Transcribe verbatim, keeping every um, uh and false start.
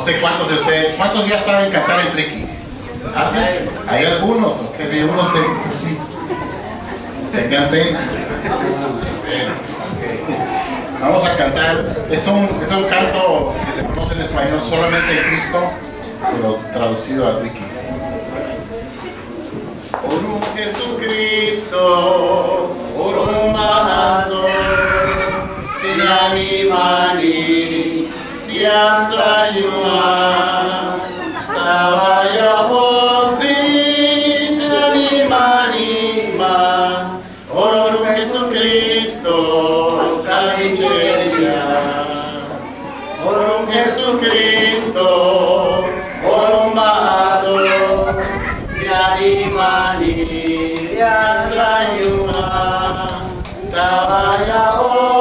No sé cuántos de ustedes, ¿cuántos ya saben cantar el triqui? ¿Alguien? Hay algunos, ok, hay unos de sí. Tengan pena. Bueno, ok. Vamos a cantar. Es un, es un canto que se conoce en español solamente en Cristo, pero traducido a triqui. Orum Jesucristo, orum maꞌa̱n so̱ꞌ, tinani mani, ya̱ sayuan, tava ya̱ ꞌo̱ síí tinani mani man, orum Jesucristo, cavii cheꞌe rihaan. Orum Jesucristo, orum maꞌa̱n so̱ꞌ, ya̱ nimán nii, ya̱ sayuan, tava ya̱ ꞌo̱